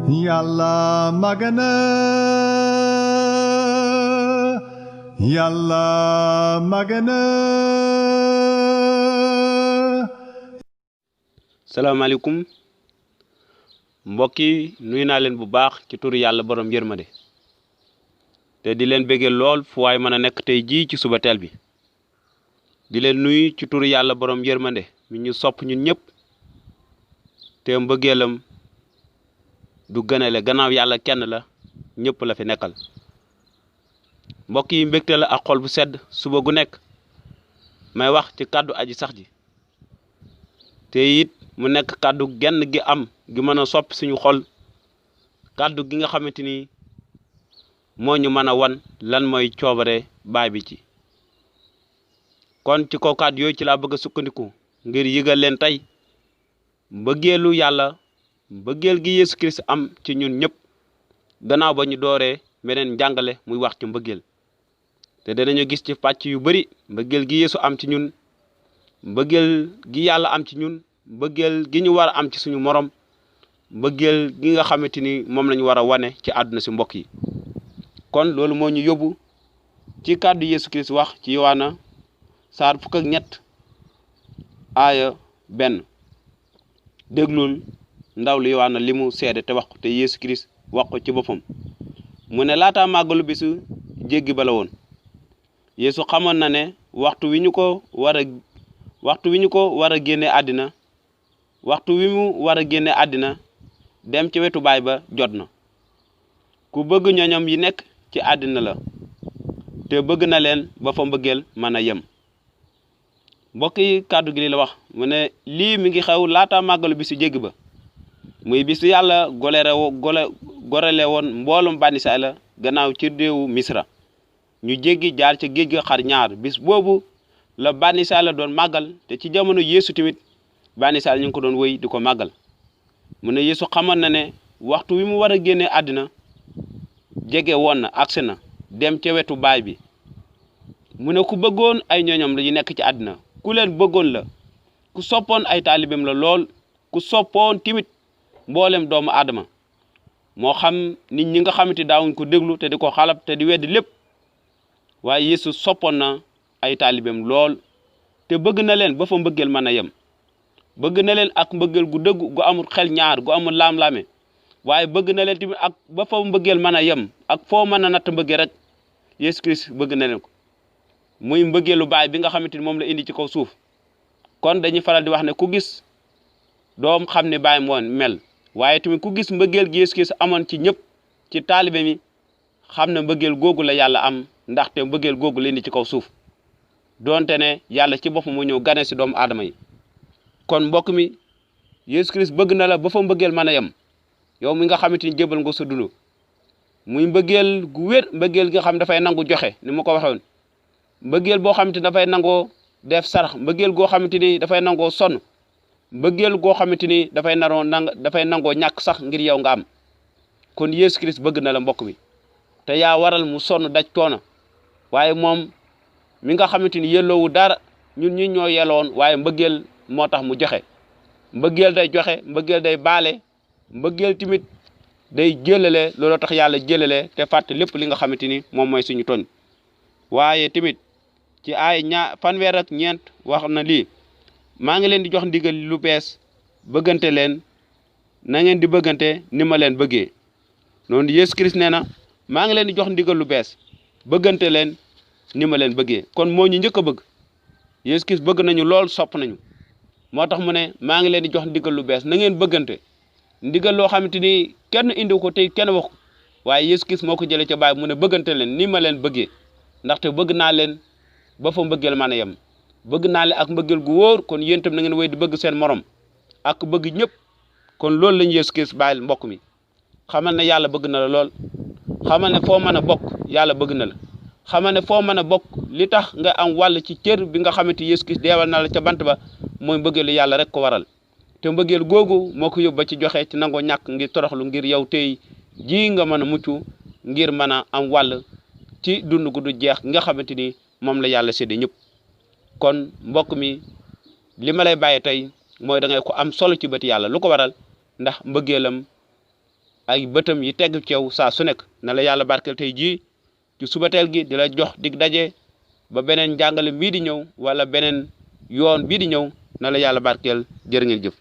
Yàlla magana Yàlla magana. salaamaaleykum mbokk yi nuyu naa leen bu baax ci turu yàlla borom yërmande te di leen béggee lool fu waay mën a nekk tey jii ci suba teel bi di leen nuyu ci turu yàlla borom yërmande mi ñu sopp ñun ñëpp te mbëggeelam du gënale gannaaw yàlla kenn la ñëpp la fi nekkal mbokk yi mbégte la ak xol bu sedd suba gu nekk may wax ci kàddu aji sax ji te it mu nekk kàddu genn gi am gi mën a soppi suñu xol kàddu gi nga xamante ni moo ñu mën a wan lan mooy coobare baay bi ci kon ci kaw kàddu yooyu ci laa bëgg a sukkandiku ngir yëgal leen tey mbëggeelu yàlla mbëggeel gi Yesu Christ am ci ñun ñëpp gannaaw ba ñu dooree meneen njàngale muy wax ci mbëggeel te danañu gis ci pàcc yu bari mbëggeel gi Yesu am ci ñun mbëggeel gi yàlla am ci ñun mbëggeel gi ñu war a am ci suñu morom mbëggeel gi nga xamante ni moom lañu war a wane ci àdduna si mbokk yi kon loolu moo ñu yóbbu ci kàddu Yesu Christ wax ci Yowaana saar fukk ak ñett aaya 1 déglul ndaw li Yowaana li mu seede te wax ko te Yesu Christ wax ko ci boppam mu ne laata màggalu bisu jéggi ba la woon Yesu xamoon na ne waxtu wi ñu ko war a génne àddina waxtu wi mu war a génne àddina dem ci wetu baay ba jot na ku bëgg ñoñom yi nekk ci àddina la te bëgg na leen ba fa mbëggeel mën a yem mbokk yi kàddu gi li la wax mu ne lii mi ngi xew laata màggalu bisu jéggi ba muy bisu yàlla gorele woon mboolum Bani Israël gannaaw ci réewu Misra ñu jéggi jaar ca géej ga xar ñaar bis boobu la Bani Israël doon màggal te ci jamono Yeesu tamit Bani Israël ñu ngi ko doon wéy di ko màggal mu ne Yeesu xamoon na ne waxtu wi mu war a génnee àddina jege woon na agsi na dem ca wetu baay bi mu ne ku bëggoon ay ñoñom la yu nekk ci àddina ku leen bëggoon la ku soppoon ay taalibeem la lool ku soppoon timit mboolem doomu aadama moo xam nit ñi nga xamante daawuñ ko déglu te di ko xalab te di weddi lépp waaye Yeesu soppoon na ay taalibeem lool te bëgg na leen ba fa mbëggeel mën a yem bëgg na leen ak mbëggeel gu dëgg gu amul xel ñaar gu amul laam-laame waaye bëgg na leen tamit ak ba fa mbëggeel mën a yem ak foo mën a natt mbëggeel rek Yesu Christ bëgg na leen ko muy mbëggeelu baay bi nga xamante ni moom la indi ci kaw suuf kon dañuy faral di wax ne ku gis doom xam ne baay moon mel waaye tamit ku gis mbëggeel gi Yesu Christ amoon ci ñëpp ci taalibe mi xam ne mbëggeel googu la yàlla am ndaxte mbëggeel googu la indi ci kaw suuf donte ne yàlla ci boppam mu ñëw gane si doomu aadama yi kon mbokk mi Yesu Christ bëgg na la ba fa mbëggeel mën a yem yow mi nga xamante ni jébal nga sa dund muy mbëggeel gu wér mbëggeel gi nga xam dafay nangu joxe ni ma ko waxoon mbëggeel boo xamante ni dafay nangoo def sarax mbëggeel goo xamante ni dafay nangoo sonn mbëggeel goo xamante ni dafay nangoo ñàkk sax ngir yow nga am kon Yesu Christ bëgg na la mbokk mi te yaa waral mu sonn daj toona waaye moom mi nga xamante ni yelloowu dara ñun ñi ñoo yeloon waaye mbëggeel moo tax mu joxe mbëggeel day joxe mbëggeel day baale mbëggeel tamit day jëlale looloo tax yàlla jëlale te fàtte lépp li nga xamante ni moom mooy suñu toñ waaye tamit ci ay fanweer ak ñeent wax na lii maa ngi leen di jox ndigal lu bees bëggante leen na ngeen di bëggante ni ma leen bëggee noonu Yesu Christ nee na maa ngi leen di jox ndigal lu bees bëggante leen ni ma leen bëggee kon moo ñu njëkk a bëgg Yesu Christ bëgg nañu lool sopp nañu moo tax mu ne maa ngi leen di jox ndigal lu bees na ngeen bëggante ndigal loo xamante ni kenn indi ko tey kenn wax ko waaye Yesu Christ moo ko jëlee ca baay mu ne bëggante leen ni ma leen bëggee ndaxte bëgg naa leen ba fa mbëggeel mën a yem bëgg naa leen ak mbëggeel gu wóor kon yéen itam na ngeen wéy di bëgg seen morom ak bëgg ñëpp kon loolu lañu Yesu Christ bàyyil mbokk mi xamal ne yàlla bëgg na la lool xamal ne foo mën a bokk yàlla bëgg na la xamal ne foo mën a bokk li tax nga am wàll ci cër bi nga xamante Yesu Christ deewal na la ca bant ba mooy mbëggeelu yàlla rek ko waral te mbëggeel googu moo ko yóbba ci joxe ci nangoo ñàkk ngir toroxlu ngir yow tey ji nga mën a mucc ngir mën a am wàll ci dund gu du jeex nga xamante ni moom la yàlla séddee ñëpp kon mbokk mi li ma lay bàyyi tey mooy da ngay ko am solo ci bët yàlla lu ko waral ndax mbëggeelam ay bëtam yi tegg ci yow saa su nekk na la yàlla barkeel tey jii ci subateel gi di la jox dig daje ba beneen njàngale bii di ñëw wala beneen yoon bii di ñëw na la yàlla barkeel jërë ngeen jëf